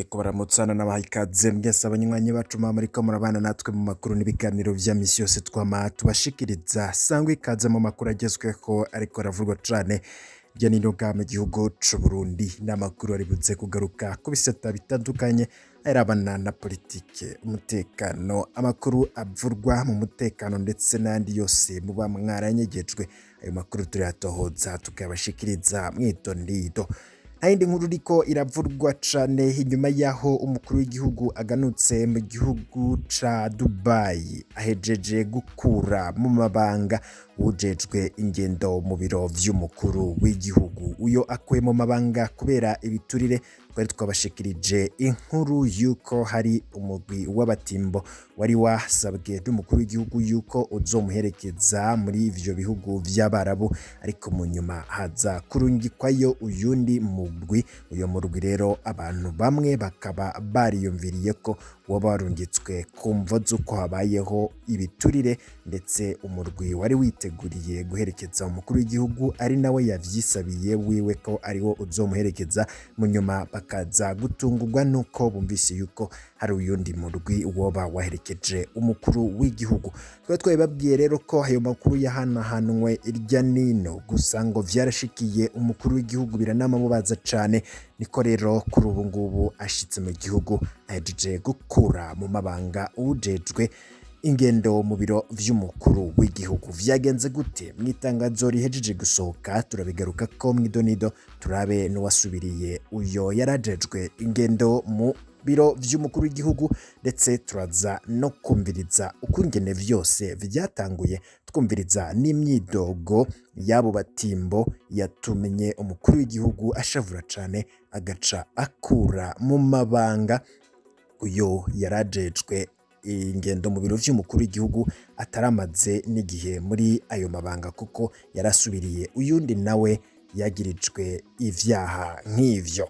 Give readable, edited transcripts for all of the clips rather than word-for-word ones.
Nongeye kubaramutsa nabaha ikaze mwese abanywanyi bacu muba muriko murabana natwe mu makuru n'ibiganiro vya misi yose twama tubashikiriza. Sangwa ikaze mu makuru agezweho ariko aravurwa cane hirya no hino mu gihugu c'Uburundi. N'amakuru aribuze kugaruka ku bisata bitandukanye ayarabana na politike, umutekano, amakuru avurwa mu mutekano ndetse n'ayandi yose muba mwaranyegejwe. Ayo makuru turayatohoza tukayabashikiriza mw'idonido. Nta yindi nkuru iriko iravurwa cane inyuma y'aho umukuru w'igihugu aganutse mu gihugu ca Dubai, ahejeje gukura mu mabanga uwujejwe ingendo mu biro vy'umukuru w'igihugu. Uyo akuwe mu mabanga kubera ibiturire. Twari twabashikirije inkuru y'uko hari umugwi w'abatimbo wari wasabwe n'umukuru w'igihugu yuko uzomuherekeza muri ivyo bihugu vy'Abarabu, ariko mu nyuma haza kurungikwayo uyundi mugwi. Uyo murwi rero abantu bamwe bakaba bariyumviriye ko woba warungitswe ku mvo z'uko habayeho ibiturire, ndetse umurwi wari witeguriye guherekeza umukuru w'igihugu ari nawe yavyisabiye wiwe ko ariwo uzomuherekeza, mu nyuma bakaza gutungurwa nuko bumvise yuko hari uyundi murwi woba waherekeje umukuru w'igihugu. Twari twabibabwiye rero ko ayo makuru yahanahanwe irya nino, gusa ngo vyarashikiye umukuru w'igihugu biranamubaza cane. Niko rero kuri ubu ngubu ashitse mu gihugu ahejeje gukura mu mabanga uwujejwe ingendo mu biro vy'umukuru w'igihugu. Vyagenze gute? Mw'itangazo rihejeje gusohoka turabigaruka ko mw'idonido, turabe n'uwasubiriye uyo yarajejwe ingendo mu biro vy'umukuru w'igihugu, ndetse turaza no kumviriza ukungene vyose vyatanguye, twumviriza n'imyidogo y'abo batimbo yatumye umukuru w'igihugu ashavura cane agaca akura mu mabanga uyo yarajejwe ingendo mu biro vy'umukuru w'igihugu ataramaze n'igihe muri ayo mabanga, kuko yarasubiriye uyundi nawe yagirijwe ivyaha nk'ivyo.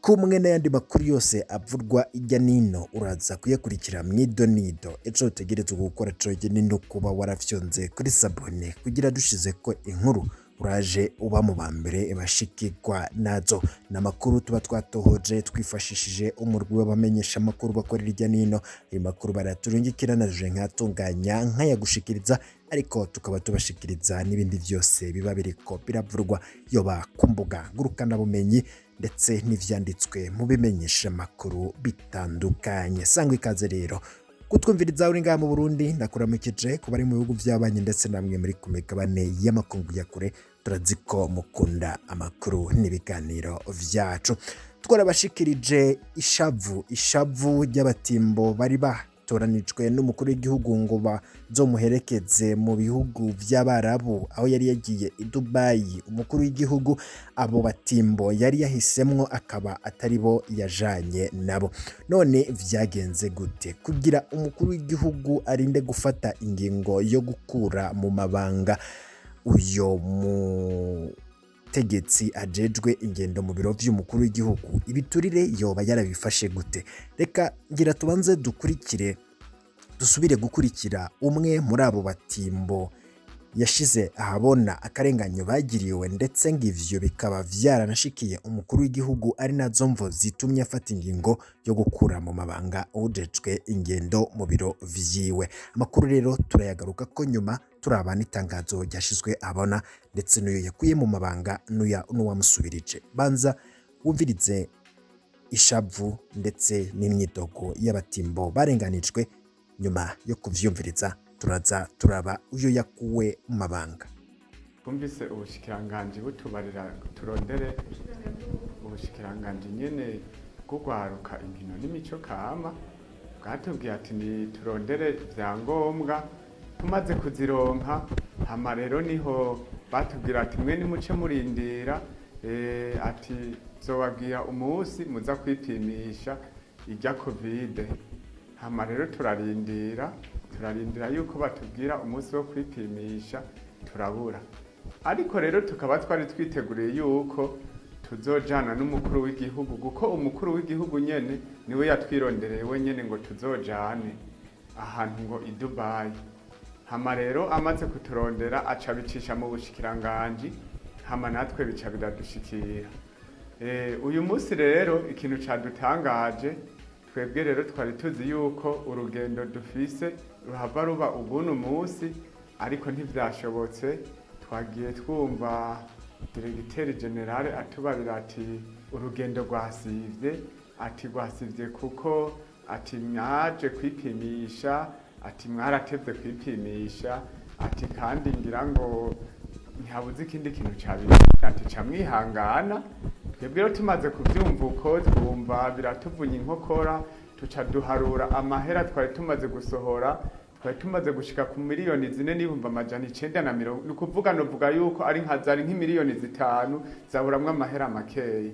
Kumwe n'ayandi makuru yose avurwa irya nino uraza kuyakurikira mw'idonido. Ico utegerezwa gukora conyene ni ukuba warafyonze kuri sabone kugira dushizeko inkuru uraje uba mu ba mbere bashikirwa nazo. Ni amakuru tuba twatohoje twifashishije umurwi w'abamenyesha amakuru bakorera irya nino. Ayo makuru baraturungikira naje nkatunganya nkayagushikiriza, ariko tukaba tubashikiriza n'ibindi vyose biba biriko biravurwa yoba ku mbuga ngurukanabumenyi ndetse n'ivyanditswe mu bimenyesha amakuru bitandukanye. Sangwa ikaze rero kutwumviriza uri ngaha mu Burundi, ndakuramukije ku bari mu bihugu vy'abanyi ndetse namwe muri ku migabane y'amakungu ya kure, turazi ko mukunda amakuru n'ibiganiro vyacu. Twarabashikirije ishavu ry'abatimbo bari batoranijwe n'umukuru w'igihugu ngo bazomuherekeze mu bihugu vy'Abarabu aho yari yagiye i Dubai. Umukuru w'igihugu abo batimbo yari yahisemwo akaba atari bo yajanye nabo. None vyagenze gute kugira umukuru w'igihugu arinde gufata ingingo yo gukura mu mabanga uyo mutegetsi ajejwe ingendo mu biro vy'umukuru w'igihugu? Ibiturire yoba yarabifashe gute? Reka ngira tubanze dukurikire, dusubire gukurikira umwe muri abo batimbo yashize ahabona akarenganyo bagiriwe, ndetse ngo ivyo bikaba vyaranashikiye umukuru w'igihugu, ari nazo mvo zitumye afata ingingo yo gukura mu mabanga uwujejwe ingendo mu biro vyiwe. Amakuru rero turayagaruka ko nyuma turaba n'itangazo ryashizwe ahabona, ndetse n'uyo yakuye mu mabanga n'uwamusubirije. Banza wumvirize ishavu ndetse n'imyidogo y'abatimbo barenganijwe. Nyuma yo kuvyumviriza turaza turaba uyo yakuwe mu mabanga. Twumvise ubushikiranganji butubarira turondere ubushikiranganji nyene bwo gwaruka inkino n'imico kama, bwatubwiye ati ni turondere ivyangombwa. Tumaze kuzironka, hama rero niho batubwira ati mwe nimuce murindira, ati zobabwira umunsi muza kwipimisha irya Covid. Hama rero turarindira, turarindira yuko batubwira umunsi wo kwipimisha, turabura. Ariko rero tukaba twari twiteguriye yuko tuzojana n'umukuru w'igihugu, kuko umukuru w'igihugu nyene niwe yatwirondereye wenyene ngo tuzojane ahantu ngo i Dubai. Hama rero amaze kuturondera aca abicisha mu bushikiranganji, hama natwe bica biradushikira. Uyu munsi rero ikintu cadutangaje, twebwe rero twari tuzi yuko urugendo dufise ruhava ruba ubuno munsi, ariko ntivyashobotse. Twagiye twumva diregiteri generale atubarira ati urugendo rwasivye, ati rwasivye kuko ati mwaje kwipimisha, ati mwaratevye kwipimisha, ati kandi ngira ngo ntihabuze ikindi kintu cabiri, ati ca mwihangana. Twebwe rero tumaze kuvyumva uko, twumva biratuvunya inkokora, tuca duharura amahera twari tumaze gusohora. Twari tumaze gushika ku 4,940,000, ni ukuvuga novuga yuko ari nka zari nk'5 miliyoni zaburamwo amahera makeyi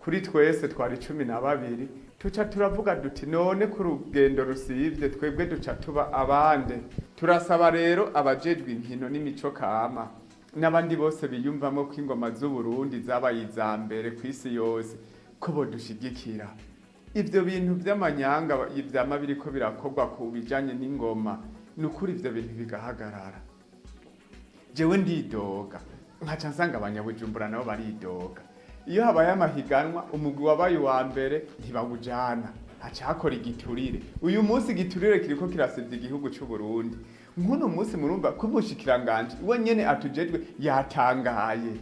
kuri twese, twari 12. Tuca turavuga duti none ku rugendo rusivye twebwe duca tuba abande? Turasaba rero abajejwe inkino n'imico kama n'abandi bose biyumvamo ko ingoma z'Uburundi zabaye iza mbere ku isi yose ko bodushigikira. Ivyo bintu vy'amanyanga vyama biriko birakorwa ku bijanye n'ingoma, ni ukuri ivyo bintu bigahagarara. Jewe ndidoga, nkaca nsanga abanyabujumbura nabo baridoga. Iyo habaye amahiganwa, umugwi wabaye uwa mbere ntibawujana, haca hakora igiturire. Uyu munsi igiturire kiriko kirasivya igihugu c'u Burundi. Nk'uno munsi murumva ko umushikiranganji we nyene atujejwe yatangaye,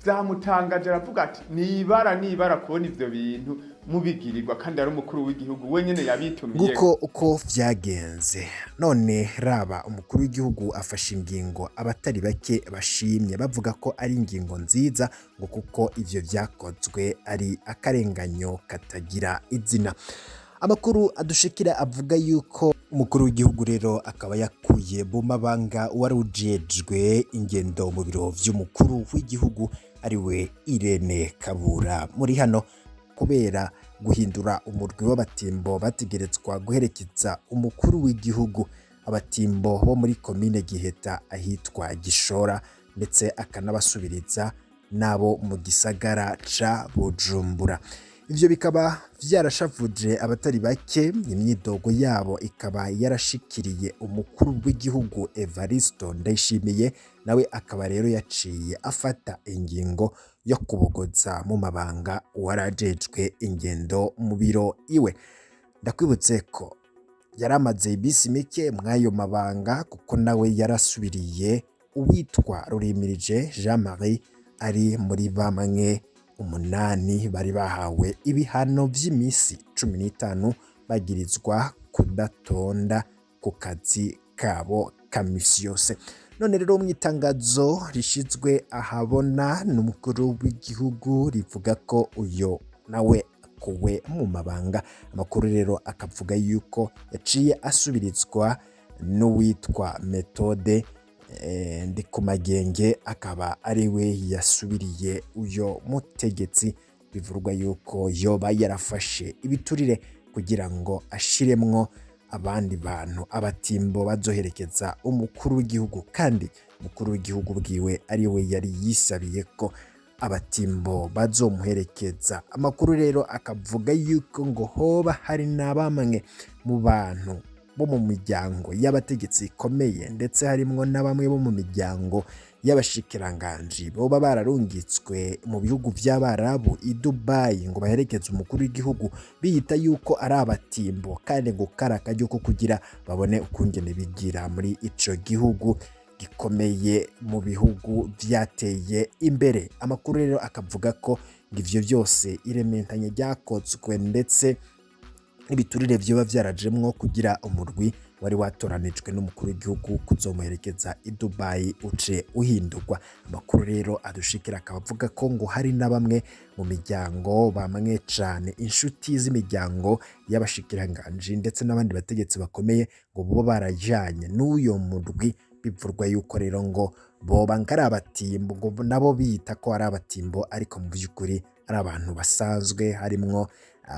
vyamutangaje, aravuga ati nibara nibara kubona ivyo bintu mubigirirwa kandi ari umukuru w'igihugu we nyene yabitumiye. Nguko uko vyagenze. None raba, umukuru w'igihugu afashe ingingo abatari bake bashimye, bavuga ko ari ingingo nziza, ngo kuko ivyo vyakozwe ari akarenganyo katagira izina. Amakuru adushikira avuga yuko umukuru w'igihugu rero akaba yakuye mu mabanga wari ujejwe ingendo mu biro vy'umukuru w'igihugu, ariwe Irene Kabura muri hano, kubera guhindura umurwi w'abatimbo bategerezwa guherekeza umukuru w'igihugu, abatimbo bo muri komine Giheta ahitwa Gishora, ndetse akanabasubiriza n'abo mu gisagara ca Bujumbura. Ivyo bikaba vyarashavuje abatari bake, imyidogo yabo ikaba yarashikiriye umukuru w'igihugu Evaristo Ndayishimiye, nawe akaba rero yaciye afata ingingo yo kubogoza mu mabanga uwarajejwe ingendo mu biro iwe. Ndakwibutse ko yaramaze iminsi mike mw'ayo mabanga, kuko nawe yarasubiriye uwitwa Rurimirije Jean Marie, ari muri bamwe 8 bari bahawe ibihano vy'imisi 15 bagirizwa kudatonda ku kazi kabo ka misi yose. None rero mu itangazo rishizwe ahabona n'umukuru w'igihugu rivuga ko uyo nawe akuwe mu mabanga. Amakuru rero akavuga yuko yaciye asubirizwa n'uwitwa Methode Ndikumagenge, akaba ari we yasubiriye uyo mutegetsi bivurwa yuko yoba yarafashe ibiturire kugira ngo ashiremwo abandi bantu, abatimbo bazoherekeza umukuru w'igihugu, kandi umukuru w'igihugu bwiwe ari we yari yisabiye ko abatimbo bazomuherekeza. Amakuru rero akavuga yuko ngo hoba hari na bamwe mu bantu bo mu miryango y'abategetsi ikomeye, ndetse harimwo na bamwe bo mu miryango y'abashikiranganji, boba bararungitswe mu bihugu vy'Abarabu i Dubai ngo baherekeze umukuru w'igihugu, biyita yuko ari abatimbo, kandi ngo kari akaryo ko kugira babone ukungene bigira muri ico gihugu gikomeye mu bihugu vyateye imbere. Amakuru rero akavuga ko ngo ivyo vyose irementanye ryakozwe, ndetse n'ibiturire vyoba vyarajemwo kugira umurwi wari watoranijwe n'umukuru w'igihugu kuzomuherekeza i Dubai uce uhindurwa. Amakuru rero adushikira akaba avuga ko ngo hari na bamwe mu miryango, bamwe cane inshuti z'imiryango y'abashikiranganji ndetse n'abandi bategetsi bakomeye, ngo boba barajanye n'uyo murwi, bivurwa yuko rero ngo boba ngo ari abatimbo, ngo nabo biyita ko ari abatimbo, ariko mu vy'ukuri ari abantu basanzwe, harimwo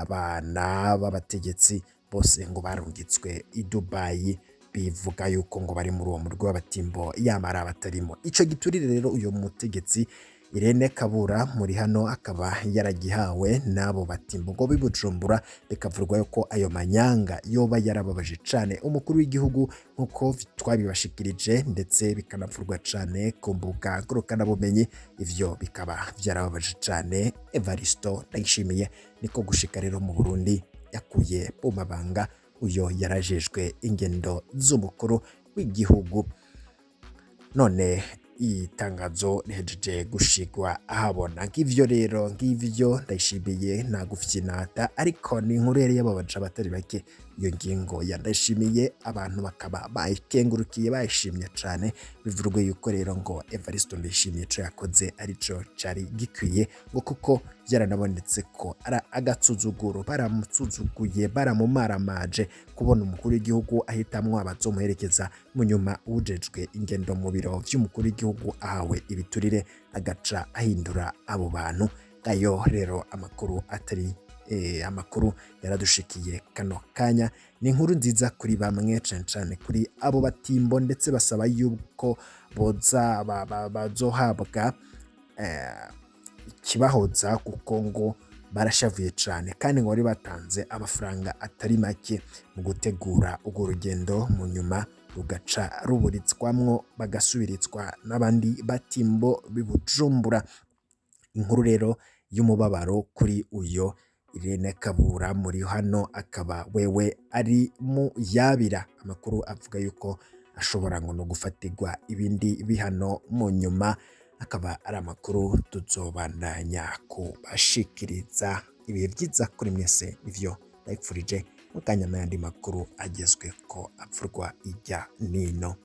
abana b'abategetsi bose ngo barungitswe i Dubai, bivuga yuko ngo bari muri uwo murwi w'abatimbo, yamara batarimo. Ico giturire rero uyo mutegetsi Irene Kabura muri hano akaba yaragihawe n'abo batimbo ngo b'i Bujumbura. Bikavurwa yuko ayo manyanga yoba yarababaje cane umukuru w'igihugu, nk'uko twabibashikirije, ndetse bikanavurwa cane ku mbuga ngurukanabumenyi. Ivyo bikaba vyarababaje cane Evaristo Ndayishimiye, niko gushika rero mu Burundi yakuye mu mabanga uyo yarajejwe ingendo z'umukuru w'igihugu. None itangazo rihejeje gushigwa ahabona. Ngivyo rero, ngivyo Ndayishimiye nta gufyinata, ariko ni inkuru yari yababaje abatari bake. Iyo ngingo ya Ndayishimiye abantu bakaba bayikengurukiye, bayishimye cane. Bivurwe yuko rero ngo Evaristo Ndayishimiye ico yakoze arico cari gikwiye, ngo kuko byaranabonetse ko ari agatsuzuguro, baramusuzuguye, baramumaramaje, kubona umukuru w'igihugu ahitamwo abazomuherekeza, mu nyuma ujejwe ingendo mu biro vy'umukuru w'igihugu ahawe ibiturire agaca ahindura abo bantu. Ayo rero amakuru atari amakuru yaradushikiye kano kanya. Ni inkuru nziza kuri bamwe, cane cane kuri abo batimbo, ndetse basaba yuko boza bazohabwa ikibahoza, kuko ngo barashavuye cane kandi ngo bari batanze amafaranga atari make mu gutegura urwo rugendo, mu nyuma rugaca ruburitswamwo, bagasubiritswa n'abandi batimbo b'i Bujumbura. Inkuru rero y'umubabaro kuri uyo Irene Kabura muri hano, akaba wewe ari mu yabira. Amakuru avuga yuko ashobora ngo no gufatirwa ibindi bihano mu nyuma, akaba ari amakuru tuzobandanya kubashikiriza. Ibihe vyiza kuri mwese, ivyo ndabipfurije mu kanya n'ayandi makuru agezweko avurwa irya nino.